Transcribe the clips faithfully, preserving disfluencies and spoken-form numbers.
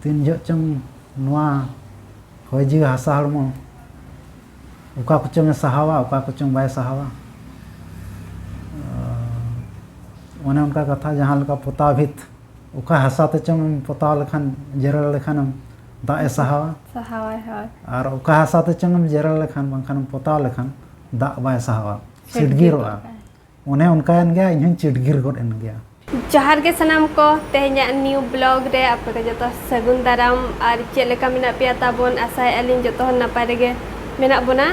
ᱛᱤᱱ ᱡᱚᱦᱚᱜ ᱪᱚᱝ ᱱᱚᱣᱟ ᱦᱚᱭ ᱡᱤᱣᱤ ᱦᱟᱥᱟ ᱦᱚᱲᱢᱚ ᱚᱠᱟ ᱠᱚᱪᱚᱝ ᱮ ᱥᱟᱦᱟᱣᱟ, ᱚᱠᱟ ᱠᱚᱪᱚᱝ ᱵᱟᱭ ᱥᱟᱦᱟᱣᱟ᱾ ᱚᱱᱮ ᱚᱱᱠᱟ ᱠᱟᱛᱷᱟ, ᱡᱟᱦᱟᱸ ᱞᱮᱠᱟ ᱯᱚᱛᱟᱣ ᱵᱷᱤᱛ, ᱚᱠᱟ ᱦᱟᱥᱟ ᱛᱮ ᱪᱚᱝ ᱮᱢ ᱯᱚᱛᱟᱣ ᱞᱮᱠᱷᱟᱱ, ᱡᱮᱨᱮᱲ ᱞᱮᱠᱷᱟᱱᱮᱢ, ᱫᱟᱜ ᱮ ᱥᱟᱦᱟᱣᱟ᱾ ᱥᱟᱦᱟᱣᱟᱭ, ᱦᱳᱭ᱾ ᱟᱨ ᱚᱠᱟ ᱦᱟᱥᱟ ᱛᱮ ᱪᱚᱝ ᱮᱢ ᱡᱮᱨᱮᱲ ᱞᱮᱠᱷᱟᱱ, ᱵᱟᱝᱠᱷᱟᱱᱮᱢ ᱯᱚᱛᱟᱣ ᱞᱮᱠᱷᱟᱱ, ᱫᱟᱜ ᱵᱟᱭ ᱥᱟᱦᱟᱣᱟ, ᱥᱤᱰᱜᱤᱨᱚᱜᱼᱟ᱾ ᱚᱱᱮ ᱚᱱᱠᱟᱭᱮᱱ ᱜᱮᱭᱟ, ᱤᱧ ᱦᱚᱸᱧ ᱪᱤᱰᱜᱤᱨ ᱜᱚᱫ ᱮᱱ ᱜᱮᱭᱟ᱾ ᱡᱚᱦᱟᱨ ᱜᱮ ᱥᱟᱱᱟᱢ ᱠᱚ, ᱛᱮᱦᱮᱧᱟᱜ new vlog ᱨᱮ ᱟᱯᱮ ᱠᱚ ᱡᱚᱛᱚ ᱥᱟᱹᱜᱩᱱ ᱫᱟᱨᱟᱢ᱾ ᱟᱨ ᱪᱮᱫ ᱞᱮᱠᱟ ᱢᱮᱱᱟᱜ ᱯᱮᱭᱟ ᱛᱟᱵᱚᱱ? ᱟᱥᱟᱭᱮᱫᱼᱟ ᱞᱤᱧ ᱡᱚᱛᱚ ᱦᱚᱲ ᱱᱟᱯᱟᱭ ᱨᱮᱜᱮ ᱢᱮᱱᱟᱜ ᱵᱚᱱᱟ᱾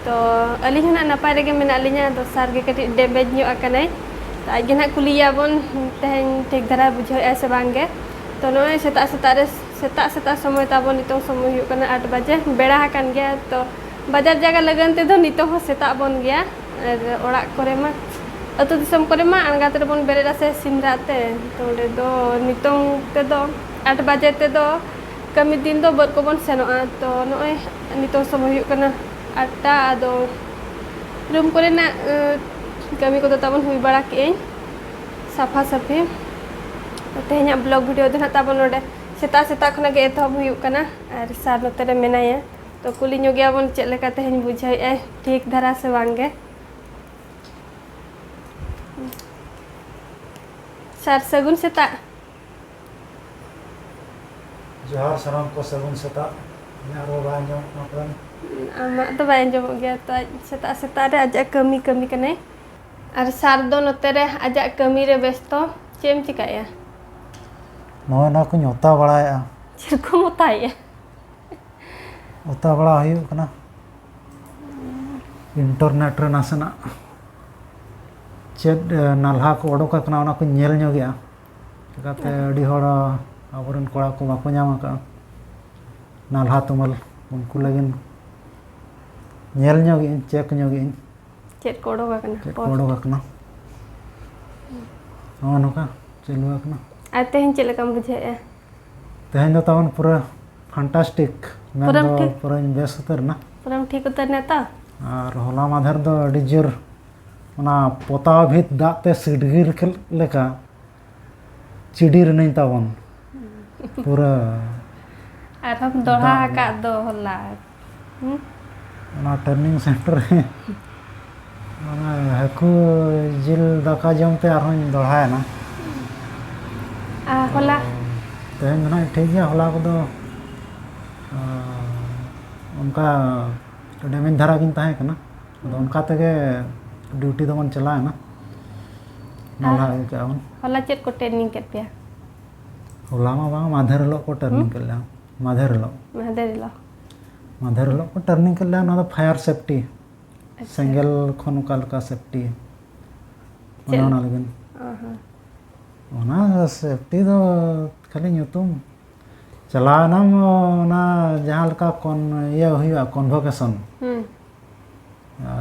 ᱛᱚ ᱟᱹᱞᱤᱧ ᱦᱚᱸ ᱱᱟᱜ ᱱᱟᱯᱟᱭ ᱨᱮᱜᱮ ᱢᱮᱱᱟᱜ ᱞᱤᱧᱟ᱾ ᱟᱫᱚ ᱥᱟᱨ ᱜᱮ ᱠᱟᱹᱴᱤᱡ damage ᱧᱚᱜ ᱟᱠᱟᱱᱟᱭ, ᱛᱚ ᱟᱡ ᱜᱮ ᱱᱟᱜ ᱠᱩᱞᱤᱭᱮᱭᱟ ᱵᱚᱱ ᱛᱮᱦᱮᱧ ᱴᱷᱤᱠ ᱫᱷᱟᱨᱟ ᱵᱩᱡᱷᱟᱹᱣᱮᱫᱼᱟ ᱥᱮ ᱵᱟᱝ ᱜᱮ᱾ ᱛᱚ ᱱᱚᱜᱼᱚᱭ ᱥᱮᱛᱟᱜ ᱥᱮᱛᱟᱜ ᱨᱮ, ᱥᱮᱛᱟᱜ ᱥᱮᱛᱟᱜ ᱥᱚᱢᱚᱭ ᱛᱟᱵᱚᱱ, ᱱᱤᱛᱚᱝ ᱥᱚᱢᱚᱭ ᱦᱩᱭᱩᱜ ᱠᱟᱱᱟ ᱟᱴ ᱵᱟᱡᱮ, ᱵᱮᱲᱟ ᱟᱠᱟᱱ ᱜᱮᱭᱟ᱾ ᱛᱚ ᱵᱟᱡᱟᱨ ᱡᱟᱭᱜᱟ ᱞᱟᱹᱜᱤᱫ ᱛᱮᱫᱚ ᱱᱤᱛᱚᱝ ᱦᱚᱸ ᱥᱮᱛᱟᱜ ᱵᱚᱱ ᱜᱮᱭᱟ, ᱟᱨ ᱚᱲᱟᱜ ᱠᱚᱨᱮ ᱢᱟ, ᱟᱹᱛᱩ ᱫᱤᱥᱚᱢ ᱠᱚᱨᱮ ᱢᱟ ᱟᱬᱜᱟᱛ ᱨᱮᱵᱚᱱ ᱵᱮᱨᱮᱫᱼᱟ ᱥᱮ ᱥᱤᱢ ᱨᱟᱜ ᱛᱮ᱾ ᱛᱚ ᱚᱸᱰᱮ ᱫᱚ ᱱᱤᱛᱚᱝ ᱛᱮᱫᱚ ᱟᱴ ᱵᱟᱡᱮ ᱛᱮᱫᱚ ᱠᱟᱹᱢᱤ ᱫᱤᱱ ᱫᱚ ᱵᱟᱹᱫᱽ ᱠᱚᱵᱚᱱ ᱥᱮᱱᱚᱜᱼᱟ᱾ ᱛᱚ ᱱᱚᱜᱼᱚᱭ ᱱᱤᱛᱚᱝ ᱥᱚᱢᱚᱭ ᱦᱩᱭᱩᱜ ᱠᱟᱱᱟ ᱟᱴᱴᱟ᱾ ᱟᱫᱚ room ᱠᱚᱨᱮᱱᱟᱜ ᱟᱹ, ᱠᱟᱹᱢᱤ ᱠᱚᱫᱚ ᱛᱟᱵᱚᱱ ᱦᱩᱭ ᱵᱟᱲᱟ ᱠᱮᱜᱼᱟᱹᱧ, ᱥᱟᱯᱷᱟ ᱥᱟᱹᱯᱷᱤ᱾ ᱛᱚ ᱛᱮᱦᱮᱧᱟᱜ vlog video ᱫᱚ ᱱᱟᱜ ᱛᱟᱵᱚᱱ ᱱᱚᱰᱮ ᱥᱮᱛᱟᱜ ᱥᱮᱛᱟᱜ ᱠᱷᱚᱱᱟᱜ ᱜᱮ ᱮᱛᱚᱦᱚᱵ ᱦᱩᱭᱩᱜ ᱠᱟᱱᱟ᱾ ᱟᱨ ᱥᱟᱨ ᱱᱚᱛᱮ ᱨᱮ ᱢᱮᱱᱟᱭᱟ, ᱛᱚ ᱠᱩᱞᱤ ᱧᱚᱜᱮᱭᱟᱵᱚᱱ ᱪᱮᱫ ᱞᱮᱠᱟ ᱛᱮᱦᱮᱧ ᱵᱩᱡᱷᱟᱹᱣᱮᱫᱼᱟᱭ, ᱴᱷᱤᱠ ᱫᱷᱟᱨᱟ ᱥᱮ ᱵᱟᱝ ᱜᱮ᱾ ᱥᱟᱨ, ᱥᱟᱹᱜᱩᱱ ᱥᱮᱛᱟᱜ᱾ ᱡᱚᱦᱟᱨ ᱥᱟᱱᱟᱢ ᱠᱚ, ᱥᱟᱹᱜᱩᱱ ᱥᱮᱛᱟᱜ᱾ ᱤᱧᱟᱹᱜ ᱨᱚᱲ ᱵᱟᱭ ᱟᱸᱡᱚᱢᱚᱜ ᱠᱟᱱᱟ ᱯᱟᱞᱮᱱ? ᱟᱢᱟᱜ ᱫᱚ ᱵᱟᱭ ᱟᱸᱡᱚᱢᱚᱜ ᱜᱮᱭᱟ᱾ ᱛᱚ ᱟᱡ ᱥᱮᱛᱟᱜ ᱥᱮᱛᱟᱜ ᱨᱮ ᱟᱡᱟᱜ ᱠᱟᱹᱢᱤ ᱠᱟᱹᱢᱤ ᱠᱟᱱᱟᱭ, ᱟᱨ ᱥᱟᱨ ᱫᱚ ᱱᱚᱛᱮ ᱨᱮ ᱟᱡᱟᱜ ᱠᱟᱹᱢᱤ ᱨᱮ ᱵᱮᱥᱛᱚ᱾ ᱪᱮᱫ ᱮᱢ ᱪᱮᱠᱟᱭᱮᱫᱼᱟ? ᱱᱚᱜᱼᱚᱭ ᱱᱚᱣᱟ ᱠᱚᱧ ᱚᱛᱟ ᱵᱟᱲᱟᱭᱮᱫᱼᱟ᱾ ᱪᱮᱫ ᱠᱚᱢ ᱚᱛᱟᱭᱮᱫᱼᱟ? ᱚᱛᱟ ᱵᱟᱲᱟ ᱦᱩᱭᱩᱜ ᱠᱟᱱᱟ᱾ Internet ᱨᱮ ᱱᱟᱥᱮᱱᱟᱜ ᱪᱮᱫ, ᱮ, ᱱᱟᱞᱦᱟ ᱠᱚ ᱚᱰᱚᱠ ᱟᱠᱟᱱᱟ, ᱚᱱᱟ ᱠᱚᱧ ᱧᱮᱞ ᱧᱚᱜᱮᱜᱼᱟ᱾ ᱪᱤᱠᱟᱹᱛᱮ ᱟᱹᱰᱤ ᱦᱚᱲ, ᱟᱵᱚᱨᱮᱱ ᱠᱚᱲᱟ ᱠᱚ ᱵᱟᱠᱚ ᱧᱟᱢ ᱟᱠᱟᱫᱼᱟ ᱱᱟᱞᱦᱟ ᱛᱩᱢᱟᱹᱞ, ᱩᱱᱠᱩ ᱞᱟᱹᱜᱤᱫ ᱧᱮᱞ ᱧᱚᱜᱮᱜᱼᱟᱹᱧ, check ᱧᱚᱜᱮᱜᱼᱟᱹᱧ᱾ ᱪᱮᱫ ᱠᱚ ᱚᱰᱚᱠ ᱟᱠᱟᱱᱟ? ᱪᱮᱫ ᱠᱚ ᱚᱰᱚᱠ ᱟᱠᱟᱱᱟ? ᱱᱚᱜᱼᱚ ᱱᱚᱝᱠᱟ ᱪᱟᱹᱞᱩ ᱟᱠᱟᱱᱟ᱾ ᱟᱨ ᱛᱮᱦᱮᱧ ᱪᱮᱫ ᱞᱮᱠᱟᱢ ᱵᱩᱡᱷᱟᱹᱣᱮᱫᱼᱟ? ᱛᱮᱦᱮᱧ ᱫᱚ ᱛᱟᱵᱚᱱ ᱯᱩᱨᱟᱹ fantastic, ᱢᱮᱱᱫᱚ ᱯᱩᱨᱟᱹᱢ ᱴᱷᱤᱠ? ᱯᱩᱨᱟᱹᱧ ᱵᱮᱥ ᱩᱛᱟᱹᱨ ᱮᱱᱟ᱾ ᱯᱩᱨᱟᱹᱢ ᱴᱷᱤᱠ ᱩᱛᱟᱹᱨ ᱮᱱᱟ ᱛᱚ? ᱟᱨ ᱦᱚᱞᱟ ᱢᱟᱫᱷᱮᱨ ᱫᱚ ᱟᱹᱰᱤ ᱡᱳᱨ ᱚᱱᱟ ᱯᱚᱛᱟᱣ ᱵᱷᱤᱛ ᱫᱟᱜ ᱛᱮ ᱥᱤᱰᱜᱤᱨ ᱠᱮᱫ ᱞᱮᱠᱟ ᱪᱤᱰᱤᱨ ᱮᱱᱟᱹᱧ ᱛᱟᱵᱚᱱ᱾ ᱯᱩᱨᱟᱹ ᱟᱨᱦᱚᱸᱢ ᱫᱚᱦᱲᱟ ᱫᱟᱜ ᱟᱠᱟᱫ ᱫᱚ ᱦᱚᱞᱟ᱾ ᱦᱩᱸ? ᱚᱱᱟ ᱴᱨᱮᱱᱤᱝ ᱥᱮᱱᱴᱟᱨ ᱨᱮ ᱚᱱᱟ ᱦᱟᱹᱠᱩ ᱡᱤᱞ ᱫᱟᱠᱟ ᱡᱚᱢ ᱛᱮ ᱟᱨᱦᱚᱸᱧ ᱫᱚᱦᱲᱟᱭᱮᱱᱟ᱾ ᱟᱨ ᱦᱚᱞᱟ? ᱛᱮᱦᱮᱧ ᱫᱚ ᱱᱟᱦᱟᱜ ᱴᱷᱤᱠ ᱜᱮᱭᱟ, ᱦᱚᱞᱟ ᱠᱚᱫᱚ, ᱟᱸ, ᱚᱱᱠᱟ damage ᱫᱷᱟᱨᱟ ᱜᱤᱧ ᱛᱟᱦᱮᱸ ᱠᱟᱱᱟ᱾ ᱟᱫᱚ ᱚᱱᱠᱟ ᱛᱮᱜᱮ ᱰᱤᱭᱩᱴᱤ ᱫᱚᱵᱚᱱ ᱪᱟᱞᱟᱣᱮᱱᱟ᱾ ᱱᱚᱣᱟ ᱟᱨ ᱞᱟᱦᱟ ᱟᱹᱭᱠᱟᱹᱜᱼᱟ ᱵᱚᱱ᱾ ᱦᱚᱞᱟ ᱪᱮᱫ ᱠᱚ ᱴᱨᱮᱱᱤᱝ ᱠᱮᱫ ᱯᱮᱭᱟ? ᱦᱚᱞᱟ ᱢᱟ ᱵᱟᱝ, ᱢᱟᱫᱷᱮᱨ ᱦᱤᱞᱳᱜ ᱠᱚ ᱴᱨᱮᱱᱤᱝ ᱠᱮᱫ ᱞᱮᱭᱟ᱾ ᱢᱟᱫᱷᱮᱨ ᱦᱤᱞᱳᱜ᱾ ᱢᱟᱦᱫᱮᱨ ᱦᱤᱞᱳᱜ᱾ ᱢᱟᱫᱷᱮᱨ ᱦᱤᱞᱳᱜ ᱠᱚ ᱴᱨᱮᱱᱤᱝ ᱠᱮᱫ ᱞᱮᱭᱟ, ᱱᱚᱣᱟ ᱫᱚ ᱯᱷᱟᱭᱟᱨ ᱥᱮᱯᱴᱤ᱾ ᱟᱪᱪᱷᱟ᱾ ᱥᱮᱸᱜᱮᱞ ᱠᱷᱚᱱ ᱚᱠᱟ ᱞᱮᱠᱟ ᱥᱮᱯᱴᱤ, ᱚᱱᱮ ᱪᱮᱫ? ᱚᱱᱟ ᱞᱟᱹᱜᱤᱫ᱾ ᱚ ᱦᱚᱸ᱾ ᱚᱱᱟ ᱥᱮᱯᱴᱤ ᱫᱚ ᱠᱷᱟᱹᱞᱤ ᱧᱩᱛᱩᱢ᱾ ᱪᱟᱞᱟᱣ ᱮᱱᱟᱢ, ᱚᱱᱟ ᱡᱟᱦᱟᱸ ᱞᱮᱠᱟ ᱠᱚᱱ-, ᱤᱭᱟᱹ ᱦᱩᱭᱩᱜᱼᱟ, ᱠᱚᱱᱵᱷᱳᱠᱮᱥᱚᱱ, ᱦᱩᱸ᱾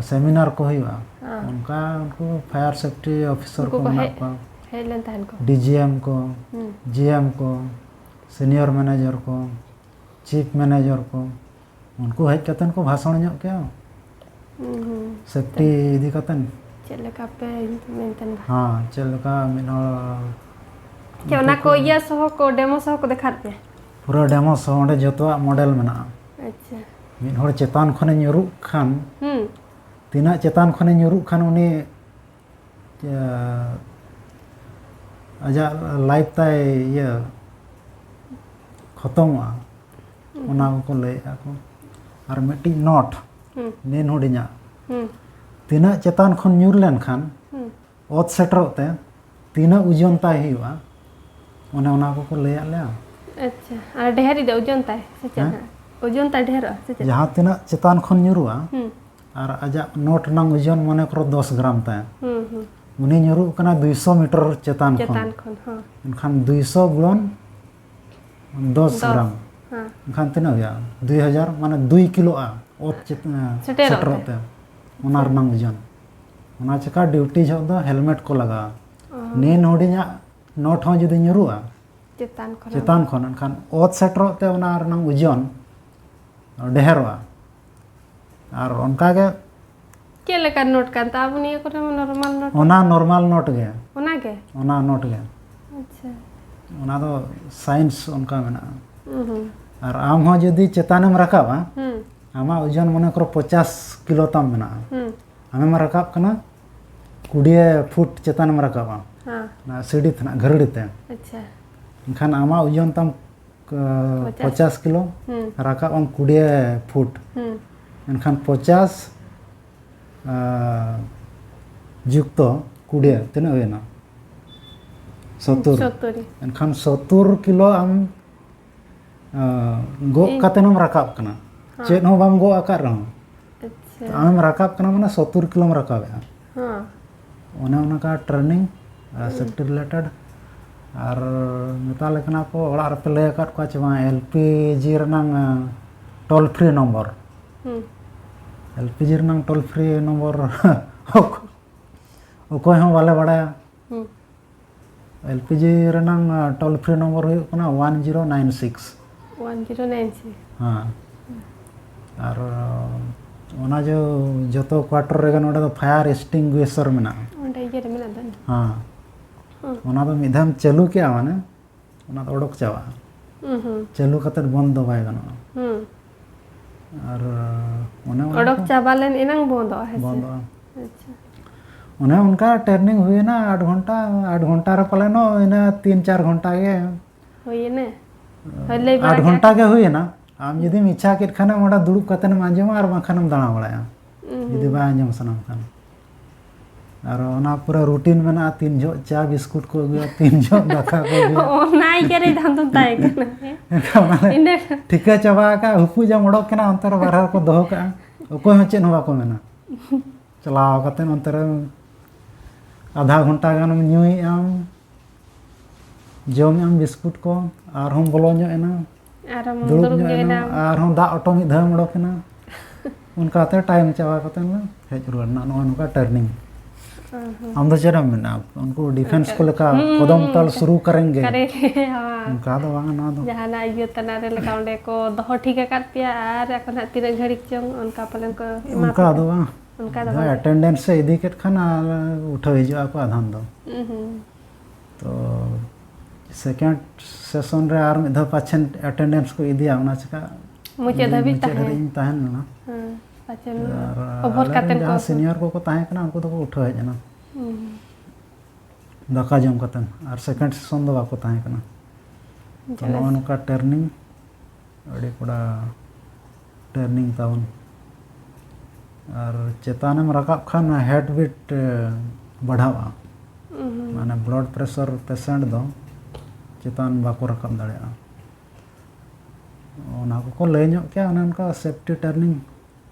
ᱥᱮᱢᱤᱱᱟᱨ ᱠᱚ ᱦᱩᱭᱩᱜᱼᱟ, ᱦᱮᱸ᱾ ᱚᱱᱠᱟ ᱩᱱᱠᱩ ᱯᱷᱟᱭᱟᱨ ᱥᱮᱯᱴᱤ ᱚᱯᱷᱤᱥᱟᱨ ᱩᱱᱠᱩ ᱠᱚ ᱠᱚ ᱢᱮᱱᱟᱜ ᱦᱮᱡ, ᱠᱚᱣᱟ, ᱦᱮᱡ ᱞᱮᱱ ᱛᱟᱦᱮᱱ ᱠᱚ᱾ ᱰᱤᱡᱤᱮᱢ ᱠᱚ, ᱦᱩᱸ᱾ ᱡᱤᱮᱢ ᱠᱚ, ᱥᱤᱱᱤᱭᱚᱨ ᱢᱮᱱᱮᱡᱟᱨ ᱠᱚ, ᱪᱤᱯ ᱢᱮᱱᱮᱡᱟᱨ ᱠᱚ, ᱩᱱᱠᱩ ᱦᱮᱡ ᱠᱟᱛᱮᱱ ᱠᱚ ᱵᱷᱟᱥᱚᱱ ᱧᱚᱜ ᱠᱮᱭᱟ ᱦᱩᱸ, ᱦᱩᱸ᱾ ᱥᱮᱯᱴᱤ ᱤᱫᱤ ᱠᱟᱛᱮᱱ᱾ ᱪᱮᱫ ᱞᱮᱠᱟ ᱯᱮ ᱢᱮᱱᱛᱮᱱ ᱵᱷᱟ- ᱦᱮᱸ, ᱪᱮᱫ ᱞᱮᱠᱟ ᱢᱤᱫ ᱦᱚᱲ ᱪᱮᱫ ᱚᱱᱟ ᱠᱚ ᱤᱭᱟᱹ ᱥᱚᱦᱚ ᱠᱚ, ᱰᱮᱢᱳ ᱥᱚᱦᱚ ᱠᱚ ᱫᱮᱠᱷᱟᱣ ᱯᱮᱭᱟ? ᱯᱩᱨᱟᱹ ᱰᱮᱢᱳ ᱥᱚᱦᱚ, ᱚᱸᱰᱮ ᱡᱚᱛᱚᱣᱟᱜ ᱢᱚᱰᱮᱞ ᱢᱮᱱᱟᱜᱼᱟ᱾ ᱟᱪᱪᱷᱟ᱾ ᱢᱤᱫ ᱦᱚᱲ ᱪᱮᱛᱟᱱ ᱠᱷᱚᱱᱮ ᱧᱩᱨᱩᱜ ᱠᱷᱟᱱ ᱦᱩᱸ᱾ ᱛᱤᱱᱟᱹᱜ ᱪᱮᱛᱟᱱ ᱠᱷᱚᱱᱮ ᱧᱩᱨᱩᱜ ᱠᱷᱟᱱ ᱩᱱᱤ, ᱤᱭᱟᱹ, ᱟᱡᱟᱜ ᱞᱟᱭᱤᱯᱷ ᱛᱟᱭ, ᱤᱭᱟᱹ, ᱠᱷᱚᱛᱚᱢᱚᱜᱼᱟ, ᱚᱱᱟ ᱠᱚᱠᱚ ᱞᱟᱹᱭᱮᱫᱼᱟ ᱠᱚ᱾ ᱟᱨ ᱢᱤᱫᱴᱤᱡ ᱱᱚᱴ, ᱦᱩᱸ᱾ ᱱᱤᱱ ᱦᱩᱰᱤᱧᱟᱜ, ᱦᱩᱸ᱾ ᱛᱤᱱᱟᱹᱜ ᱪᱮᱛᱟᱱ ᱠᱷᱚᱱ ᱧᱩᱨ ᱞᱮᱱᱠᱷᱟᱱ ᱦᱩᱸ᱾ ᱚᱛ ᱥᱮᱴᱮᱨᱚᱜ ᱛᱮ ᱛᱤᱱᱟᱹᱜ ᱳᱡᱚᱱ ᱛᱟᱭ ᱦᱩᱭᱩᱜᱼᱟ, ᱚᱱᱮ ᱚᱱᱟ ᱠᱚᱠᱚ ᱞᱟᱹᱭᱟᱫ ᱞᱮᱭᱟ᱾ ᱟᱪᱪᱷᱟ, ᱟᱨ ᱰᱷᱮᱨ ᱤᱫᱤ ᱳᱡᱚᱱ ᱛᱟᱭ ᱥᱮ ᱪᱮᱫ ᱦᱮᱸ? ᱦᱟᱸᱜ? ᱳᱡᱚᱱ ᱛᱟᱭ ᱰᱷᱮᱨᱚᱜᱼᱟ ᱥᱮ ᱪᱮᱫ? ᱡᱟᱦᱟᱸ ᱛᱤᱱᱟᱹᱜ ᱪᱮᱛᱟᱱ ᱠᱷᱚᱱ ᱧᱩᱨᱩᱜᱼᱟ, ᱦᱩᱸ᱾ ᱟᱨ ᱟᱡᱟᱜ ᱱᱚᱴ ᱨᱮᱱᱟᱜ ᱳᱡᱚᱱ ᱢᱚᱱᱮ ᱠᱚᱨᱚ ᱫᱚᱥ ᱜᱨᱟᱢ ᱛᱟᱭ, ᱦᱩᱸ, ᱦᱩᱸ᱾ ᱩᱱᱤ ᱧᱩᱨᱩᱜ ᱠᱟᱱᱟ ᱫᱩᱭᱥᱚ ᱢᱤᱴᱟᱨ ᱪᱮᱛᱟᱱ ᱠᱷᱚᱱ᱾ ᱪᱮᱛᱟᱱ ᱠᱷᱚᱱ, ᱦᱚᱸ᱾ ᱮᱱᱠᱷᱟᱱ ᱫᱩᱭᱥᱚ ᱜᱩᱬᱚᱱ ᱫᱚᱥ ᱫᱚᱥ᱾ ᱜᱨᱟᱢ᱾ ᱦᱮᱸ᱾ ᱮᱱᱠᱷᱟᱱ ᱛᱤᱱᱟᱹᱜ ᱦᱩᱭᱩᱜᱼᱟ? ᱫᱩᱭ ᱦᱟᱡᱟᱨ, ᱢᱟᱱᱮ ᱫᱩᱭ ᱠᱤᱞᱳᱜᱼᱟ ᱚᱛ ᱪᱮᱛ-, ᱮᱸ, ᱥᱮᱴᱮᱨᱚᱜ ᱥᱮᱴᱮᱨᱚᱜ ᱛᱮ᱾ ᱛᱮ, ᱚᱱᱟ ᱨᱮᱱᱟᱜ ᱳᱡᱚᱱ᱾ ᱚᱱᱟ ᱪᱮᱠᱟ ᱰᱤᱭᱩᱴᱤ ᱡᱚᱦᱚᱜ ᱫᱚ ᱦᱮᱞᱢᱮᱴ ᱠᱚ ᱞᱟᱜᱟᱣᱟ᱾ ᱚ᱾ ᱱᱤᱱ ᱦᱩᱰᱤᱧᱟᱜ ᱱᱚᱴ ᱦᱚᱸ ᱡᱩᱫᱤ ᱧᱩᱨᱩᱜᱼᱟ ᱪᱮᱛᱟᱱ ᱠᱷᱚᱱ᱾ ᱪᱮᱛᱟᱱ ᱠᱷᱚᱱ, ᱮᱱᱠᱷᱟᱱ ᱚᱛ ᱥᱮᱴᱮᱨᱚᱜ ᱛᱮ ᱚᱱᱟ ᱨᱮᱱᱟᱜ ᱳᱡᱚᱱ ᱰᱷᱮᱨᱚᱜᱼᱟ᱾ ᱟᱨ ᱚᱱᱠᱟ ᱜᱮ ᱪᱮᱫ ᱞᱮᱠᱟᱱ ᱱᱳᱴ ᱠᱟᱱ ᱛᱟᱵᱚ ᱱᱤᱭᱟᱹ ᱠᱚᱨᱮ ᱢᱟ ᱱᱚᱨᱢᱟᱞ ᱱᱳᱴ᱾ ᱚᱱᱟ ᱱᱚᱨᱢᱟᱞ ᱱᱳᱴ ᱜᱮ᱾ ᱚᱱᱟ ᱜᱮ? ᱚᱱᱟ ᱱᱳᱴ ᱜᱮ᱾ ᱟᱪᱪᱷᱟ᱾ ᱚᱱᱟ ᱫᱚ ᱥᱟᱭᱮᱱᱥ ᱚᱱᱠᱟ ᱢᱮᱱᱟᱜᱼᱟ᱾ ᱟᱨ ᱟᱢ ᱦᱚᱸ ᱡᱩᱫᱤ ᱪᱮᱛᱟᱱᱮᱢ ᱨᱟᱠᱟᱵᱼᱟ, ᱟᱢᱟᱜ ᱳᱡᱚᱱ ᱢᱚᱱᱮ ᱠᱚᱨᱚ ᱯᱚᱪᱟᱥ ᱠᱤᱞᱳ ᱛᱟᱢ ᱢᱮᱱᱟᱜᱼᱟ, ᱟᱢᱮᱢ ᱨᱟᱠᱟᱵ ᱠᱟᱱᱟ ᱠᱩᱲᱤ ᱯᱷᱩᱴ ᱪᱮᱛᱟᱱᱮᱢ ᱨᱟᱠᱟᱵᱼᱟ, ᱦᱮᱸ᱾ ᱚᱱᱟ ᱥᱤᱲᱤ ᱛᱮᱱᱟᱜ ᱜᱷᱟᱹᱨᱲᱤ ᱛᱮ, ᱟᱪᱪᱷᱟ᱾ ᱮᱱᱠᱷᱟᱱ ᱟᱢᱟᱜ ᱳᱡᱚᱱ ᱛᱟᱢ ᱯᱚᱪᱟᱥ᱾ ᱯᱚᱪᱟᱥ ᱠᱤᱞᱳ, ᱦᱩᱸ᱾ ᱨᱟᱠᱟᱵ ᱟᱢ ᱠᱩᱲᱤ ᱯᱷᱩᱴ, ᱦᱩᱸ᱾ ᱮᱱᱠᱷᱟᱱ ᱯᱚᱪᱟᱥ ᱟᱨ ᱡᱩᱠᱛᱚ ᱠᱩᱲᱤ ᱛᱤᱱᱟᱹᱜ ᱦᱩᱭᱮᱱᱟ? ᱥᱚᱛᱛᱚᱨ᱾ ᱥᱚᱛᱛᱚᱨ᱾ ᱮᱱᱠᱷᱟᱱ ᱥᱚᱛᱛᱚᱨ ᱠᱤᱞᱳ ᱟᱢ, ᱟᱸ, ᱜᱚᱜ ᱤᱧ ᱠᱟᱛᱮᱱ ᱮᱢ ᱨᱟᱠᱟᱵ ᱠᱟᱱᱟ᱾ ᱦᱮᱸ᱾ ᱪᱮᱫ ᱦᱚᱸ ᱵᱟᱢ ᱜᱚᱜ ᱟᱠᱟᱫ ᱨᱮᱦᱚᱸ᱾ ᱟᱪᱪᱷᱟ᱾ ᱟᱢᱮᱢ ᱨᱟᱠᱟᱵ ᱠᱟᱱᱟ, ᱢᱟᱱᱮ ᱥᱚᱛᱛᱚᱨ ᱠᱤᱞᱳᱢ ᱨᱟᱠᱟᱵᱮᱜᱼᱟ᱾ ᱦᱮᱸ᱾ ᱚᱱᱮ ᱚᱱᱠᱟ training, ᱟᱨ ᱦᱩᱸ᱾ Safety related᱾ ᱟᱨ ᱢᱮᱛᱟ ᱞᱮ ᱠᱟᱱᱟ ᱠᱚ, ᱚᱲᱟᱜ ᱨᱮᱯᱮ ᱞᱟᱹᱭ ᱟᱠᱟᱫ ᱠᱚᱣᱟ ᱪᱮ ᱵᱟᱝ, ᱮᱞ ᱯᱤ ᱡᱤ ᱨᱮᱱᱟᱝ, ᱟᱸ, toll free number᱾ ᱦᱩᱸ᱾ ᱮᱞ ᱯᱤ ᱡᱤ ᱨᱮᱱᱟᱝ toll free number ᱚᱠᱚᱭ ᱦᱚᱸ ᱵᱟᱞᱮ ᱵᱟᱲᱟᱭᱟ᱾ ᱦᱩᱸ᱾ ᱮᱞ ᱯᱤ ᱡᱤ ᱨᱮᱱᱟᱝ, ᱟᱸ, toll free number ᱦᱩᱭᱩᱜ ᱠᱟᱱᱟ one zero nine six᱾ One zero nine six᱾ ᱦᱮᱸ᱾ ᱟᱨ ᱚᱱᱟ ᱡᱚ-, ᱡᱚᱛᱚ quarter ᱨᱮᱜᱮ ᱱᱚᱰᱮ ᱫᱚ fire extinguisher ᱢᱮᱱᱟᱜᱼᱟ᱾ ᱚᱸᱰᱮ ᱤᱭᱟᱹ ᱨᱮ ᱢᱮᱱᱟᱜ ᱫᱚ᱾ ᱦᱮᱸ᱾ ᱦᱩᱸ᱾ ᱚᱱᱟ ᱫᱚ ᱢᱤᱫ ᱫᱷᱟᱣ ᱮᱢ ᱪᱟᱹᱞᱩ ᱠᱮᱜᱼᱟ, ᱢᱟᱱᱮ ᱚᱱᱟ ᱫᱚ ᱚᱰᱚᱠ ᱪᱟᱵᱟᱜᱼᱟ᱾ ᱦᱩᱸ, ᱦᱩᱸ᱾ ᱪᱟᱹᱞᱩ ᱠᱟᱛᱮᱫ ᱵᱚᱱᱫ ᱫᱚ ᱵᱟᱭ ᱜᱟᱱᱚᱜᱼᱟ᱾ ᱦᱩᱸ᱾ ᱟᱨ ᱚᱱᱮ ᱚᱱᱟ ᱚᱰᱚᱠ ᱠᱚ ᱪᱟᱵᱟ ᱞᱮᱱ ᱮᱱᱟᱝ ᱵᱚᱱᱫᱚᱜᱼᱟ, ᱦᱮᱸ ᱥᱮ? ᱵᱚᱱᱫᱚᱜᱼᱟ᱾ ᱟᱪᱪᱷᱟ᱾ ᱚᱱᱮ ᱚᱱᱠᱟ training ᱦᱩᱭᱮᱱᱟ, ᱟᱴ ᱜᱷᱚᱱᱴᱟ, ᱟᱴ ᱜᱷᱚᱱᱴᱟ ᱨᱮ ᱯᱟᱞᱮᱱᱚᱜ ᱤᱱᱟᱹ ᱛᱤᱱ ᱪᱟᱨ ᱜᱷᱚᱱᱴᱟ ᱜᱮ᱾ ᱦᱩᱭᱮᱱᱟ? ᱦᱳᱭ, ᱞᱟᱹᱭ ᱵᱟᱲᱟ ᱟᱴ ᱠᱮᱜᱼᱟ ᱜᱷᱚᱱᱴᱟ ᱠᱚ᱾ ᱜᱮ ᱦᱩᱭᱮᱱᱟ᱾ ᱟᱢ ᱡᱩᱫᱤᱢ ᱤᱪᱪᱷᱟ ᱠᱮᱫ ᱠᱷᱟᱱᱮᱢ, ᱚᱸᱰᱮ ᱫᱩᱲᱩᱵ ᱠᱟᱛᱮᱢ ᱟᱸᱡᱚᱢᱟ ᱟᱨ ᱵᱟᱝᱠᱷᱟᱱᱮᱢ ᱫᱟᱬᱟ ᱵᱟᱲᱟᱭᱟ, ᱦᱩᱸ᱾ ᱡᱩᱫᱤ ᱵᱟᱭ ᱟᱸᱡᱚᱢ ᱥᱟᱱᱟᱢ ᱠᱷᱟᱱ᱾ ᱟᱨ ᱚᱱᱟ ᱯᱩᱨᱟᱹ routine ᱢᱮᱱᱟᱜᱼᱟ, ᱛᱤᱱ ᱡᱚᱦᱚᱜ ᱪᱟ ᱵᱤᱥᱠᱩᱴ ᱠᱚ ᱟᱹᱜᱩᱭᱟ, ᱛᱤᱱ ᱡᱚᱦᱚᱜ ᱫᱟᱠᱟ ᱠᱚ ᱟᱹᱜᱩᱭᱟ᱾ ᱚᱱᱟ ᱤᱭᱟᱹ ᱨᱮ ᱫᱷᱟᱱ ᱫᱚ ᱛᱟᱦᱮᱸ ᱠᱟᱱᱟ᱾ ᱮᱱᱠᱷᱟᱱ ᱚᱱᱟ ᱞᱮ ᱤᱱᱟᱹ ᱴᱷᱤᱠᱟᱹ ᱪᱟᱵᱟ ᱟᱠᱟᱫᱼᱟ, ᱦᱩᱯᱩᱡ ᱟᱢ ᱚᱰᱚᱠ ᱠᱟᱱᱟ, ᱚᱱᱛᱮ ᱨᱮ ᱵᱟᱨᱦᱮ ᱨᱮᱠᱚ ᱫᱚᱦᱚ ᱠᱟᱜᱼᱟ, ᱚᱠᱚᱭ ᱦᱚᱸ ᱪᱮᱫ ᱦᱚᱸ ᱵᱟᱠᱚ ᱢᱮᱱᱟ᱾ ᱪᱟᱞᱟᱣ ᱠᱟᱛᱮ ᱚᱱᱛᱮ ᱨᱮ ᱟᱫᱷᱟ ᱜᱷᱚᱱᱴᱟ ᱜᱟᱱᱮᱢ ᱧᱩᱭᱮᱫᱼᱟᱢ, ᱡᱚᱢᱮᱫᱼᱟᱢ ᱵᱤᱥᱠᱩᱴ ᱠᱚ, ᱟᱨᱦᱚᱸ ᱵᱚᱞᱚ ᱧᱚᱜ ᱮᱱᱟ, ᱟᱨᱦᱚᱸ ᱫᱩᱲᱩᱵ ᱫᱩᱲᱩᱵ ᱧᱚᱜ ᱧᱚᱜ ᱮᱱᱟᱢ, ᱮᱱᱟᱢ᱾ ᱟᱨᱦᱚᱸ ᱫᱟᱜ ᱚᱴᱚ ᱢᱤᱫ ᱫᱷᱟᱣᱮᱢ ᱚᱰᱚᱠ ᱮᱱᱟ᱾ ᱚᱱᱠᱟᱛᱮ time ᱪᱟᱵᱟ ᱠᱟᱛᱮ ᱞᱮ ᱦᱮᱡ ᱨᱩᱣᱟᱹᱲ ᱮᱱᱟ᱾ ᱱᱚᱜᱼᱚ ᱱᱚᱝᱠᱟ training᱾ ᱚ ᱦᱚᱸ᱾ ᱟᱢ ᱫᱚ ᱪᱮᱫ ᱮᱢ ᱢᱮᱱᱟ? ᱩᱱᱠᱩ defense ᱚᱱᱠᱟ᱾ ᱠᱚ ᱞᱮᱠᱟ ᱦᱩᱸ, ᱠᱚᱫᱚᱢ ᱦᱩᱸ, ᱛᱟᱞ ᱦᱩᱸ᱾ ᱥᱩᱨᱩ ᱠᱟᱨᱮᱱ ᱜᱮ? ᱠᱟᱨᱮᱱ ᱜᱮ, ᱦᱳᱭ᱾ ᱚᱱᱠᱟ ᱫᱚ ᱵᱟᱝ, ᱱᱚᱣᱟ ᱫᱚ᱾ ᱡᱟᱦᱟᱱᱟᱜ ᱤᱭᱟᱹ ᱛᱟᱱᱟᱜ ᱨᱮ ᱞᱮᱠᱟ ᱚᱸᱰᱮ ᱠᱚ ᱫᱚᱦᱚ ᱴᱷᱤᱠ ᱟᱠᱟᱫ ᱯᱮᱭᱟ ᱟᱨ ᱟᱠᱚ ᱱᱟᱦᱟᱜ ᱛᱤᱱᱟᱹᱜ ᱜᱷᱟᱹᱲᱤᱡ ᱪᱚᱝ ᱚᱱᱠᱟ ᱯᱟᱞᱮᱱ ᱠᱚ ᱮᱢᱟ ᱚᱱᱠᱟ ᱯᱮ ᱫᱚ ᱠᱟᱱᱟ᱾ ᱵᱟᱝ᱾ ᱚᱱᱠᱟ ᱫᱚ ᱡᱟᱦᱟᱸ ᱵᱟᱝ᱾ Attendance ᱮ ᱤᱫᱤ ᱠᱮᱫ ᱠᱷᱟᱱ ᱟᱨ ᱩᱴᱷᱟᱹᱣ ᱦᱤᱡᱩᱜ ᱟᱠᱚ ᱟᱫᱷᱟᱱ ᱫᱚ᱾ ᱦᱩᱸ, ᱦᱩᱸ᱾ ᱛᱚ ᱥᱮᱠᱮᱱᱰ ᱥᱮᱥᱚᱱ ᱨᱮ ᱟᱨ ᱢᱤᱫ ᱫᱷᱟᱣ ᱯᱟᱪᱷᱮ ᱮᱴᱮᱱᱰᱮᱱᱥ ᱠᱚ ᱤᱫᱤᱭᱟ, ᱚᱱᱟ ᱪᱮᱠᱟ ᱢᱩᱪᱟᱹᱫ ᱫᱷᱟᱹᱵᱤᱡ ᱢᱩᱪᱟᱹᱫ ᱛᱟᱦᱮᱸ᱾ ᱫᱷᱟᱹᱵᱤᱡ ᱤᱧ ᱛᱟᱦᱮᱸ ᱞᱮᱱᱟ᱾ ᱦᱮᱸ, ᱯᱟᱪᱮ ᱟᱨ ᱚᱵᱷᱚᱨ ᱟᱞᱮ ᱠᱟᱛᱮ ᱨᱮᱱ ᱠᱚ ᱡᱟᱦᱟᱸ ᱥᱤᱱᱤᱭᱚᱨ ᱠᱚᱠᱚ ᱛᱟᱦᱮᱸ ᱠᱟᱱᱟ, ᱩᱱᱠᱩ ᱫᱚᱠᱚ ᱩᱴᱷᱟᱹᱣ ᱦᱮᱡ ᱮᱱᱟ ᱦᱩᱸ, ᱫᱟᱠᱟ ᱡᱚᱢ ᱠᱟᱛᱮ᱾ ᱟᱨ ᱥᱮᱠᱮᱱᱰ ᱥᱮᱥᱚᱱ ᱫᱚ ᱵᱟᱠᱚ ᱛᱟᱦᱮᱸ ᱠᱟᱱᱟ᱾ ᱛᱚ ᱡᱟᱹᱱᱤᱡ᱾ ᱱᱚᱜᱼᱚ ᱱᱚᱝᱠᱟ ᱴᱨᱮᱱᱤᱝ, ᱟᱹᱰᱤ ᱠᱚᱲᱟ ᱴᱨᱮᱱᱤᱝ ᱛᱟᱵᱚᱱ᱾ ᱟᱨ ᱪᱮᱛᱟᱱᱮᱢ ᱨᱟᱠᱟᱵ ᱠᱷᱟᱱ ᱦᱟᱨᱴ ᱵᱤᱴ ᱵᱟᱲᱦᱟᱣᱼᱟ᱾ ᱦᱩᱸ, ᱢᱟᱱᱮ ᱵᱞᱟᱰ ᱯᱨᱮᱥᱟᱨ ᱯᱮᱥᱮᱱᱴ ᱫᱚ ᱪᱮᱛᱟᱱ ᱵᱟᱠᱚ ᱨᱟᱠᱟᱵ ᱫᱟᱲᱮᱭᱟᱜᱼᱟ᱾ ᱚᱱᱟ ᱠᱚᱠᱚ ᱞᱟᱹᱭ ᱧᱚᱜ ᱠᱮᱭᱟ, ᱚᱱᱮ ᱚᱱᱠᱟ ᱥᱮᱯᱴᱤ ᱴᱨᱮᱱᱤᱝ᱾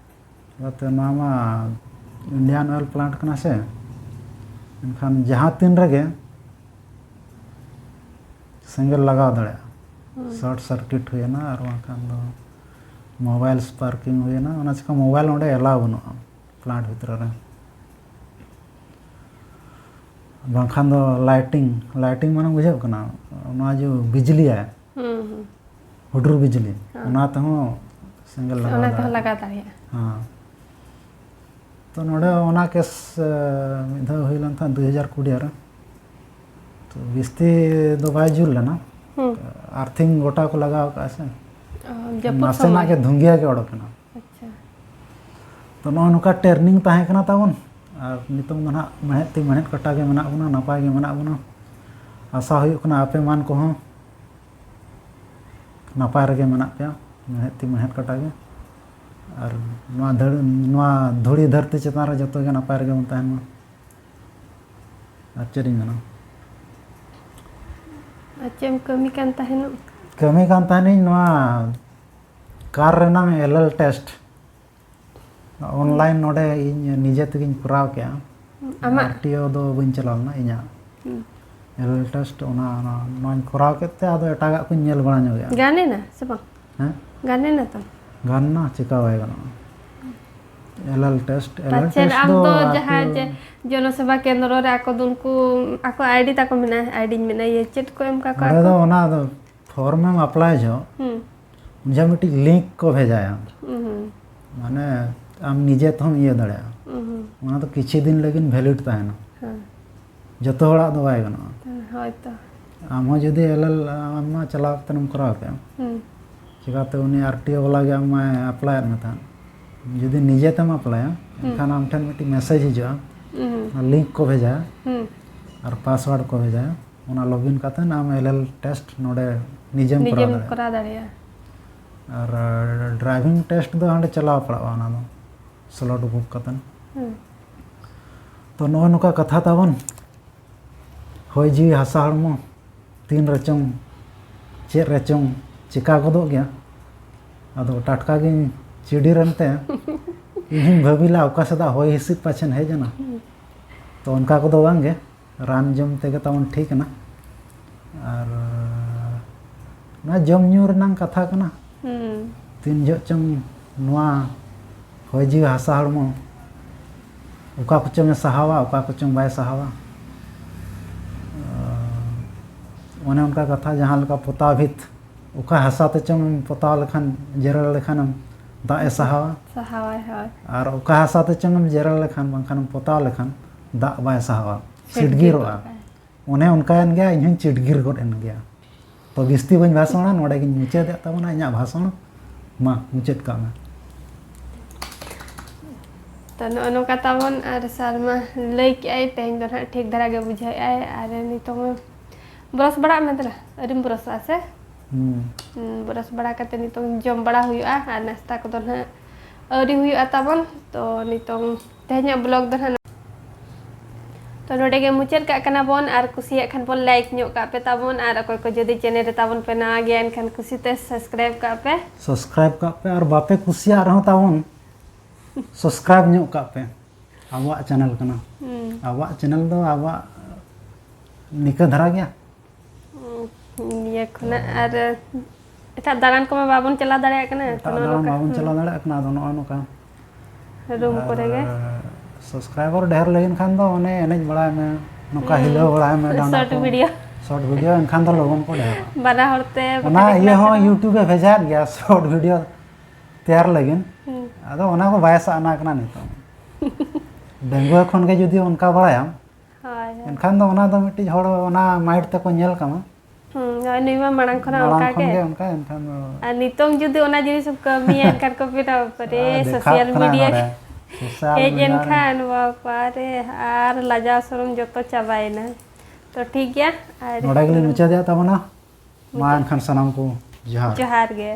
ᱪᱤᱠᱟᱹᱛᱮ ᱱᱚᱣᱟ ᱢᱟ ᱤᱱᱰᱤᱭᱟᱱ ᱚᱭᱮᱞ ᱯᱞᱟᱱᱴ ᱠᱟᱱᱟ ᱥᱮ, ᱮᱱᱠᱷᱟᱱ ᱡᱟᱦᱟᱸ ᱛᱤᱱ ᱨᱮᱜᱮ ᱥᱮᱸᱜᱮᱞ ᱞᱟᱜᱟᱣ ᱫᱟᱲᱮᱭᱟᱜᱼᱟ᱾ ᱦᱩᱸ᱾ ᱥᱚᱨᱴ ᱥᱟᱨᱠᱤᱴ ᱦᱩᱭᱮᱱᱟ, ᱟᱨ ᱵᱟᱝᱠᱷᱟᱱ ᱫᱚ ᱢᱳᱵᱟᱭᱤᱞ ᱥᱯᱟᱨᱠᱤᱝ ᱦᱩᱭᱮᱱᱟ, ᱚᱱᱟ ᱪᱤᱠᱟ ᱢᱳᱵᱟᱭᱤᱞ ᱚᱸᱰᱮ ᱮᱞᱟᱣ ᱵᱟᱹᱱᱩᱜᱼᱟ ᱯᱞᱟᱱᱴ ᱵᱷᱤᱛᱨᱤ ᱨᱮ᱾ ᱵᱟᱝᱠᱷᱟᱱ ᱫᱚ ᱞᱟᱭᱴᱤᱝ, ᱞᱟᱭᱴᱤᱝ ᱢᱟᱱᱮ ᱵᱩᱡᱷᱟᱹᱜ ᱠᱟᱱᱟ, ᱚᱱᱟ ᱡᱮ ᱵᱤᱡᱽᱞᱤᱭᱟᱭ, ᱦᱩᱸ, ᱦᱩᱸ᱾ ᱦᱩᱰᱩᱨ ᱵᱤᱡᱽᱞᱤ, ᱦᱮᱸ᱾ ᱚᱱᱟ ᱛᱮᱦᱚᱸ ᱥᱮᱸᱜᱮᱞ ᱞᱟᱜᱟᱣ ᱚᱱᱟ ᱛᱮᱦᱚᱸ ᱫᱟᱲᱮᱭᱟᱜᱼᱟ᱾ ᱞᱟᱜᱟᱣ ᱫᱟᱲᱮᱭᱟᱜᱼᱟ᱾ ᱦᱮᱸ᱾ ᱛᱚ ᱱᱚᱰᱮ ᱚᱱᱟ ᱠᱮᱥ, ᱮ, ᱢᱤᱫ ᱫᱷᱟᱣ ᱦᱩᱭ ᱞᱮᱱ ᱛᱟᱦᱮᱸᱫ ᱫᱩ ᱦᱟᱡᱟᱨ ᱠᱩᱲᱤ ᱨᱮ᱾ ᱛᱚ ᱵᱤᱥᱛᱤ ᱫᱚ ᱵᱟᱭ ᱡᱩᱞ ᱞᱮᱱᱟ᱾ ᱦᱩᱸ᱾ ᱟᱨᱛᱷᱤᱝ ᱜᱚᱴᱟ ᱠᱚ ᱞᱟᱜᱟᱣ ᱠᱟᱜᱼᱟ ᱥᱮ᱾ ᱚ, ᱡᱟᱹᱯᱩᱫ ᱱᱟᱥᱮᱱᱟᱜ ᱥᱚᱢᱚᱭ᱾ ᱜᱮ ᱫᱷᱩᱝᱜᱤᱭᱟᱹ ᱜᱮ ᱚᱰᱚᱠ ᱮᱱᱟ᱾ ᱟᱪᱪᱷᱟ᱾ ᱛᱚ ᱱᱚᱜᱼᱚ ᱱᱚᱝᱠᱟ ᱴᱨᱮᱱᱤᱝ ᱛᱟᱦᱮᱸ ᱠᱟᱱᱟ ᱛᱟᱵᱚᱱ᱾ ᱟᱨ ᱱᱤᱛᱚᱝ ᱫᱚ ᱱᱟᱦᱟᱜ ᱢᱮᱬᱦᱮᱫ ᱛᱤ ᱢᱮᱬᱦᱮᱫ ᱠᱟᱴᱟ ᱜᱮ ᱢᱮᱱᱟᱜ ᱵᱚᱱᱟ, ᱱᱟᱯᱟᱭ ᱜᱮ ᱢᱮᱱᱟᱜ ᱵᱚᱱᱟ᱾ ᱟᱥᱟ ᱦᱩᱭᱩᱜ ᱠᱟᱱᱟ ᱟᱯᱮ ᱢᱟᱱ ᱠᱚᱦᱚᱸ ᱱᱟᱯᱟᱭ ᱨᱮᱜᱮ ᱢᱮᱱᱟᱜ ᱯᱮᱭᱟ, ᱢᱮᱬᱦᱮᱫ ᱛᱤ ᱢᱮᱬᱦᱮᱫ ᱠᱟᱴᱟ ᱜᱮ᱾ ᱟᱨ ᱱᱚᱣᱟ ᱫᱷᱟᱹᱲ-, ᱱᱚᱣᱟ ᱫᱷᱩᱲᱤ ᱫᱷᱟᱹᱨᱛᱤ ᱪᱮᱛᱟᱱ ᱨᱮ ᱡᱚᱛᱚ ᱜᱮ ᱱᱟᱯᱟᱭ ᱨᱮᱜᱮ ᱵᱚᱱ ᱛᱟᱦᱮᱱ ᱢᱟ᱾ ᱟᱨ ᱪᱮᱫ ᱤᱧ ᱢᱮᱱᱟ? ᱟᱨ ᱪᱮᱫ ᱮᱢ ᱠᱟᱹᱢᱤ ᱠᱟᱱ ᱛᱟᱦᱮᱱᱚᱜ? ᱠᱟᱹᱢᱤ ᱠᱟᱱ ᱛᱟᱦᱮᱱᱤᱧ ᱱᱚᱣᱟ ᱠᱟᱨ ᱨᱮᱱᱟᱝ ᱮᱞ ᱮᱞ ᱴᱮᱥᱴ ᱚᱱᱞᱟᱭᱤᱱ ᱱᱚᱰᱮ ᱤᱧ ᱱᱤᱡᱮ ᱛᱮᱜᱮᱧ ᱠᱚᱨᱟᱣ ᱠᱮᱜᱼᱟ᱾ ᱟᱢᱟᱜ? ᱟᱨ ᱴᱤ ᱳ ᱫᱚ ᱵᱟᱹᱧ ᱪᱟᱞᱟᱣ ᱞᱮᱱᱟ, ᱤᱧᱟᱹᱜ ᱦᱩᱸ᱾ ᱮᱞ ᱮᱞ ᱴᱮᱥᱴ ᱚᱱᱟ, ᱚᱱᱟ, ᱱᱚᱣᱟᱧ ᱠᱚᱨᱟᱣ ᱠᱮᱫ ᱛᱮ ᱟᱫᱚ ᱮᱴᱟᱜᱟᱜ ᱠᱚᱧ ᱧᱮᱞ ᱵᱟᱲᱟ ᱧᱚᱜᱮᱜᱼᱟ᱾ ᱜᱟᱱᱮᱱᱟ ᱥᱮ ᱵᱟᱝ? ᱦᱮᱸ? ᱜᱟᱱᱮᱱᱟ ᱛᱚ? ᱜᱟᱱ ᱱᱟ, ᱪᱮᱠᱟ ᱵᱟᱭ ᱜᱟᱱᱚᱜᱼᱟ? L L test, L L ᱯᱟᱪᱮᱫ ᱴᱮᱥᱴ ᱟᱢ ᱫᱚ ᱫᱚ ᱟᱨ ᱡᱟᱦᱟᱸ ᱠᱤ ᱡᱮ ᱡᱚᱱᱚᱥᱮᱵᱟ ᱠᱮᱱᱫᱨᱚ ᱨᱮ ᱟᱠᱚ ᱫᱚ ᱩᱱᱠᱩ ᱟᱠᱚ ᱟᱭᱰᱤ ᱛᱟᱠᱚ ᱢᱮᱱᱟᱜᱼᱟ, ᱟᱭᱰᱤᱧ ᱢᱮᱱᱟ, ᱤᱭᱟᱹ ᱪᱮᱫ ᱠᱚ ᱮᱢ ᱠᱟᱠᱚᱣᱟ ᱚᱸᱰᱮ ᱟᱠᱚ? ᱫᱚ ᱚᱱᱟ ᱫᱚ ᱯᱷᱚᱨᱢ ᱮᱢ ᱟᱯᱞᱟᱭ ᱡᱚᱦᱚᱜ ᱦᱩᱸ᱾ ᱡᱟᱦᱟᱸ ᱢᱤᱫᱴᱤᱡ ᱞᱤᱝᱠ ᱠᱚ ᱵᱷᱮᱡᱟᱭᱟ, ᱦᱩᱸ, ᱦᱩᱸ᱾ ᱢᱟᱱᱮ ᱟᱢ ᱱᱤᱡᱮ ᱛᱮᱦᱚᱸᱢ ᱤᱭᱟᱹ ᱫᱟᱲᱮᱭᱟᱜᱼᱟ᱾ ᱦᱩᱸ, ᱦᱩᱸ᱾ ᱚᱱᱟ ᱫᱚ ᱠᱤᱪᱷᱩ ᱫᱤᱱ ᱞᱟᱹᱜᱤᱫ ᱵᱷᱮᱞᱤᱰ ᱛᱟᱦᱮᱱᱟ, ᱦᱮᱸ᱾ ᱡᱚᱛᱚ ᱦᱚᱲᱟᱜ ᱫᱚ ᱵᱟᱭ ᱜᱟᱱᱚᱜᱼᱟ᱾ ᱦᱳᱭᱛᱚ᱾ ᱟᱢ ᱦᱚᱸ ᱡᱩᱫᱤ ᱮᱞ ᱮᱞ ᱟᱢ ᱢᱟ ᱪᱟᱞᱟᱣ ᱠᱟᱛᱮᱢ ᱠᱚᱨᱟᱣ ᱠᱮᱜᱼᱟ, ᱦᱩᱸ ᱪᱤᱠᱟᱹᱛᱮ ᱩᱱᱤ ᱟᱨ ᱴᱤ ᱳ ᱵᱟᱞᱟ ᱜᱮ ᱟᱢ ᱢᱟᱭ ᱮᱯᱞᱟᱭᱮᱫ ᱢᱮ ᱛᱟᱦᱮᱸᱫ? ᱡᱩᱫᱤ ᱱᱤᱡᱮ ᱛᱮᱢ ᱮᱯᱞᱟᱭᱟ, ᱮᱱᱠᱷᱟᱱ ᱟᱢ ᱴᱷᱮᱱ ᱢᱤᱫᱴᱤᱡ ᱢᱮᱥᱮᱡᱽ ᱦᱤᱡᱩᱜᱼᱟ, ᱦᱩᱸ ᱚᱱᱟ ᱞᱤᱝᱠ ᱠᱚ ᱵᱷᱮᱡᱟᱭᱟ ᱦᱩᱸ ᱟᱨ ᱯᱟᱥᱣᱟᱨᱰ ᱠᱚ ᱵᱷᱮᱡᱟᱭᱟ, ᱚᱱᱟ ᱞᱚᱜᱤᱱ ᱠᱟᱛᱮ ᱟᱢ ᱮᱞ ᱮᱞ ᱴᱮᱥᱴ ᱱᱚᱰᱮ ᱱᱤᱡᱮᱢ ᱠᱚᱨᱟᱣ ᱱᱤᱡᱮᱢ ᱫᱟᱲᱮᱭᱟᱜᱼᱟ᱾ ᱠᱚᱨᱟᱣ ᱫᱟᱲᱮᱭᱟᱜᱼᱟ᱾ ᱟᱨ ᱰᱨᱟᱭᱵᱷᱤᱝ ᱴᱮᱥᱴ ᱫᱚ ᱦᱟᱸᱰᱮ ᱪᱟᱞᱟᱣ ᱯᱟᱲᱟᱜᱼᱟ, ᱚᱱᱟ ᱫᱚ ᱥᱞᱚᱴ ᱵᱩᱠ ᱠᱟᱛᱮ᱾ ᱦᱩᱸ ᱛᱚ ᱱᱚᱜᱼᱚ ᱱᱚᱝᱠᱟ ᱠᱟᱛᱷᱟ ᱛᱟᱵᱚᱱ, ᱦᱚᱭ ᱡᱤᱣᱤ ᱦᱟᱥᱟ ᱦᱚᱲᱢᱚ ᱛᱤᱱ ᱨᱮᱪᱚᱝ ᱪᱮᱫ ᱨᱮᱪᱚᱝ ᱪᱮᱠᱟ ᱜᱚᱫᱚᱜ ᱜᱮᱭᱟ᱾ ᱟᱫᱚ ᱴᱟᱴᱠᱟ ᱜᱤᱧ ᱪᱤᱰᱤᱨ ᱮᱱᱛᱮ ᱤᱧ ᱦᱚᱸᱧ ᱵᱷᱟᱹᱵᱤᱞᱟ ᱚᱠᱟ ᱥᱮᱫᱟᱜ ᱦᱚᱭ ᱦᱤᱸᱥᱤᱫ ᱯᱟᱪᱷᱮᱱ ᱦᱮᱡ ᱮᱱᱟ᱾ ᱛᱚ ᱚᱱᱠᱟ ᱠᱚᱫᱚ ᱵᱟᱝ ᱜᱮ, ᱨᱟᱱ ᱡᱚᱢ ᱛᱮᱜᱮ ᱛᱟᱵᱚᱱ ᱴᱷᱤᱠ ᱮᱱᱟ᱾ ᱟᱨ ᱱᱚᱣᱟ ᱡᱚᱢ ᱧᱩ ᱨᱮᱱᱟᱝ ᱠᱟᱛᱷᱟ ᱠᱟᱱᱟ, ᱦᱩᱸ ᱛᱤᱱ ᱡᱚᱦᱚᱜ ᱪᱚᱝ ᱱᱚᱣᱟ ᱦᱚᱭ ᱡᱤᱣᱤ ᱦᱟᱥᱟ ᱦᱚᱲᱢᱚ ᱚᱠᱟ ᱠᱚᱪᱚᱝ ᱮ ᱥᱟᱦᱟᱣᱟ, ᱚᱠᱟ ᱠᱚᱪᱚᱝ ᱵᱟᱭ ᱥᱟᱦᱟᱣᱟ᱾ ᱚᱱᱮ ᱚᱱᱠᱟ ᱠᱟᱛᱷᱟ, ᱡᱟᱦᱟᱸ ᱞᱮᱠᱟ ᱯᱚᱛᱟᱣ ᱵᱷᱤᱛ, ᱚᱠᱟ ᱦᱟᱥᱟ ᱛᱮᱪᱚᱝ ᱮᱢ ᱯᱚᱛᱟᱣ ᱞᱮᱠᱷᱟᱱ, ᱡᱮᱨᱮᱲ ᱞᱮᱠᱷᱟᱱᱮᱢ, ᱫᱟᱜ ᱮ ᱥᱟᱦᱟᱣᱟ᱾ ᱥᱟᱦᱟᱣᱟᱭ, ᱦᱳᱭ᱾ ᱟᱨ ᱚᱠᱟ ᱦᱟᱥᱟ ᱛᱮᱪᱚᱝ ᱮᱢ ᱡᱮᱨᱮᱲ ᱞᱮᱠᱷᱟᱱ, ᱵᱟᱝᱠᱷᱟᱱᱮᱢ ᱯᱚᱛᱟᱣ ᱞᱮᱠᱷᱟᱱ, ᱫᱟᱜ ᱵᱟᱭ ᱥᱟᱦᱟᱣᱟ, ᱥᱤᱰᱜᱤᱨ ᱥᱤᱰᱜᱤᱨᱚᱜᱼᱟ᱾ ᱜᱚᱫ ᱠᱟᱜᱼᱟᱭ᱾ ᱚᱱᱮ ᱚᱱᱠᱟᱭᱮᱱ ᱜᱮᱭᱟ, ᱤᱧ ᱦᱚᱸᱧ ᱪᱤᱰᱜᱤᱨ ᱜᱚᱫ ᱮᱱ ᱜᱮᱭᱟ᱾ ᱛᱚ ᱵᱤᱥᱛᱤ ᱵᱟᱹᱧ ᱵᱷᱟᱥᱚᱬᱟ, ᱱᱚᱰᱮ ᱜᱤᱧ ᱢᱩᱪᱟᱹᱫᱮᱫ ᱛᱟᱵᱚᱱᱟ ᱤᱧᱟᱹᱜ ᱵᱷᱟᱥᱚᱬ᱾ ᱢᱟ, ᱢᱩᱪᱟᱹᱫ ᱠᱟᱜ ᱢᱮ᱾ ᱛᱚ ᱱᱚᱜᱼᱚ ᱱᱚᱝᱠᱟ ᱛᱟᱵᱚᱱ, ᱟᱨ ᱥᱟᱨ ᱢᱟ ᱞᱟᱹᱭ ᱠᱮᱜᱼᱟᱭ, ᱛᱮᱦᱮᱧ ᱫᱚ ᱱᱟᱦᱟᱜ ᱴᱷᱤᱠ ᱫᱷᱟᱨᱟ ᱜᱮ ᱵᱩᱡᱷᱟᱹᱣᱮᱫᱼᱟᱭ᱾ ᱟᱨ ᱱᱤᱛᱚᱝ ᱵᱨᱟᱥ ᱵᱟᱲᱟᱜ ᱢᱮ ᱫᱮᱞᱟ, ᱟᱹᱣᱨᱤᱢ ᱵᱨᱟᱥᱚᱜᱼᱟ ᱥᱮ? ᱦᱩᱸ᱾ ᱦᱩᱸ, ᱵᱨᱟᱥ ᱵᱟᱲᱟ ᱠᱟᱛᱮ ᱱᱤᱛᱚᱝ ᱡᱚᱢ ᱵᱟᱲᱟ ᱦᱩᱭᱩᱜᱼᱟ, ᱟᱨ ᱱᱟᱥᱛᱟ ᱠᱚᱫᱚ ᱱᱟᱦᱟᱜ ᱟᱹᱣᱨᱤ ᱦᱩᱭᱩᱜᱼᱟ ᱛᱟᱵᱚᱱ᱾ ᱛᱚ ᱱᱤᱛᱚᱝ ᱛᱮᱦᱮᱧᱟᱜ ᱵᱞᱚᱜ ᱫᱚ ᱱᱟᱦᱟᱜ ᱛᱚ ᱱᱚᱰᱮ ᱜᱮ ᱢᱩᱪᱟᱹᱫ ᱠᱟᱜ ᱠᱟᱱᱟ ᱵᱚᱱ, ᱟᱨ ᱠᱩᱥᱤᱭᱟᱜ ᱠᱷᱟᱱ ᱵᱚᱱ ᱞᱟᱭᱤᱠ ᱧᱚᱜ ᱠᱟᱜ ᱯᱮ ᱛᱟᱵᱚᱱ, ᱟᱨ ᱚᱠᱚᱭ ᱠᱚ ᱡᱩᱫᱤ ᱪᱮᱱᱮᱞ ᱨᱮ ᱛᱟᱵᱚᱱ ᱯᱮ ᱱᱟᱣᱟ ᱜᱮᱭᱟ, ᱮᱱᱠᱷᱟᱱ ᱠᱩᱥᱤᱛᱮ ᱥᱟᱵᱥᱠᱨᱟᱭᱤᱵ ᱠᱟᱜ ᱯᱮ᱾ ᱥᱟᱵᱥᱠᱨᱟᱭᱤᱵ ᱠᱟᱜ ᱯᱮ, ᱟᱨ ᱵᱟᱯᱮ ᱠᱩᱥᱤᱭᱟᱜ ᱨᱮᱦᱚᱸ ᱛᱟᱵᱚᱱ ᱥᱟᱵᱥᱠᱨᱟᱭᱤᱵ ᱧᱚᱜ ᱠᱟᱜ ᱯᱮ᱾ ᱟᱵᱚᱣᱟᱜ ᱪᱮᱱᱮᱞ ᱠᱟᱱᱟ᱾ ᱦᱩᱸ᱾ ᱟᱵᱚᱣᱟᱜ ᱪᱮᱱᱮᱞ ᱫᱚ ᱟᱵᱚᱣᱟᱜ ᱱᱤᱠᱟᱹ ᱫᱷᱟᱨᱟ ᱜᱮᱭᱟ᱾ ᱦᱩᱸ, ᱱᱤᱭᱟᱹ ᱠᱷᱚᱱᱟᱜ ᱟᱨ ᱮᱴᱟᱜ ᱫᱟᱬᱟᱱ ᱠᱚᱢᱟ ᱵᱟᱵᱚᱱ ᱪᱟᱞᱟᱣ ᱫᱟᱲᱮᱭᱟᱜ ᱠᱟᱱᱟ᱾ ᱛᱚ ᱮᱴᱟᱜ ᱱᱚᱜᱼᱚ ᱫᱟᱬᱟᱱ ᱱᱚᱝᱠᱟ, ᱵᱟᱵᱚᱱ ᱦᱩᱸ, ᱪᱟᱞᱟᱣ ᱫᱟᱲᱮᱭᱟᱜ ᱠᱟᱱᱟ, ᱟᱫᱚ ᱱᱚᱜᱼᱚ ᱱᱚᱝᱠᱟ᱾ ᱨᱩᱢ ᱠᱚᱨᱮ ᱜᱮ᱾ ᱥᱟᱵᱥᱠᱨᱟᱭᱵᱟᱨ ᱰᱷᱮᱨ ᱞᱟᱹᱜᱤᱫ ᱠᱷᱟᱱ ᱫᱚ ᱚᱱᱮ ᱮᱱᱮᱡ ᱵᱟᱲᱟᱭ ᱢᱮ, ᱱᱚᱝᱠᱟ ᱦᱩᱸ᱾ ᱦᱤᱞᱟᱹᱣ ᱵᱟᱲᱟᱭ ᱢᱮ ᱰᱟᱸᱰᱟ ᱥᱚᱨᱴ ᱠᱚ᱾ ᱵᱷᱤᱰᱤᱭᱳ᱾ ᱥᱚᱨᱴ ᱵᱷᱤᱰᱤᱭᱳ ᱮᱱᱠᱷᱟᱱ ᱫᱚ ᱞᱚᱜᱚᱱ ᱠᱚ ᱰᱷᱮᱨᱚᱜᱼᱟ᱾ ᱵᱟᱱᱟ ᱦᱚᱲ ᱛᱮ ᱚᱱᱟ ᱵᱟᱠᱷᱟᱡ ᱤᱭᱟᱹ ᱮᱠᱞᱟ ᱦᱚᱸ ᱛᱮᱦᱚᱸ᱾ YouTube ᱮ ᱵᱷᱮᱡᱟᱭᱮᱫ ᱜᱮᱭᱟ, ᱥᱚᱨᱴ ᱵᱷᱤᱰᱤᱭᱳ ᱛᱮᱭᱟᱨ ᱞᱟᱹᱜᱤᱫ᱾ ᱦᱩᱸ᱾ ᱟᱫᱚ ᱚᱱᱟ ᱠᱚ ᱵᱟᱭ ᱥᱟᱱᱟ ᱠᱟᱱᱟ ᱱᱤᱛᱚᱜ᱾ ᱰᱟᱺᱜᱩᱣᱟᱹ ᱠᱷᱚᱱ ᱜᱮ ᱡᱩᱫᱤ ᱚᱱᱠᱟ ᱵᱟᱲᱟᱭᱟᱢ, ᱦᱳᱭ᱾ ᱮᱱᱠᱷᱟᱱ ᱫᱚ ᱚᱱᱟ ᱫᱚ ᱢᱤᱫᱴᱤᱡ ᱦᱚᱲ ᱚᱱᱟ ᱢᱟᱭᱤᱱᱰ ᱛᱮᱠᱚ ᱧᱮᱞ ᱠᱟᱢᱟ᱾ ᱦᱩᱸ, ᱱᱚᱜᱼᱚᱭ ᱱᱩᱭ ᱢᱟ ᱢᱟᱲᱟᱝ ᱠᱷᱚᱱᱟᱜ ᱚᱱᱠᱟ ᱠᱷᱚᱱ ᱜᱮ᱾ ᱜᱮ ᱚᱱᱠᱟ, ᱮᱱᱠᱷᱟᱱ ᱫᱚ ᱟᱨ ᱱᱤᱛᱚᱝ ᱡᱩᱫᱤ ᱚᱱᱟ ᱡᱤᱱᱤᱥ ᱮᱢ ᱠᱟᱹᱢᱤᱭᱟ, ᱮᱱᱠᱷᱟᱱ ᱠᱚ ᱢᱮᱱᱟ, ᱵᱟᱯᱨᱮ, ᱟᱨ ᱫᱮᱠᱷᱟᱣ ᱥᱳᱥᱟᱞ ᱠᱟᱱᱟ ᱢᱤᱰᱤᱭᱟ ᱱᱚᱰᱮ᱾ ᱥᱳᱥᱟᱞ ᱦᱮᱡ ᱢᱤᱰᱤᱭᱟ ᱮᱱ ᱨᱮ᱾ ᱠᱷᱟᱱ, ᱵᱟᱯᱨᱮ, ᱟᱨ ᱞᱟᱡᱟᱣ ᱥᱚᱨᱚᱢ ᱡᱚᱛᱚ ᱪᱟᱵᱟᱭᱮᱱᱟ᱾ ᱛᱚ ᱴᱷᱤᱠ ᱜᱮᱭᱟ, ᱟᱨ ᱱᱚᱰᱮ ᱜᱮᱞᱤᱧ ᱢᱩᱪᱟᱹᱫᱮᱜᱼᱟ ᱛᱟᱵᱚᱱᱟ᱾ ᱢᱟ ᱮᱱᱠᱷᱟᱱ ᱥᱟᱱᱟᱢ ᱠᱚ ᱡᱚᱦᱟᱨ᱾ ᱡᱚᱦᱟᱨ ᱜᱮ᱾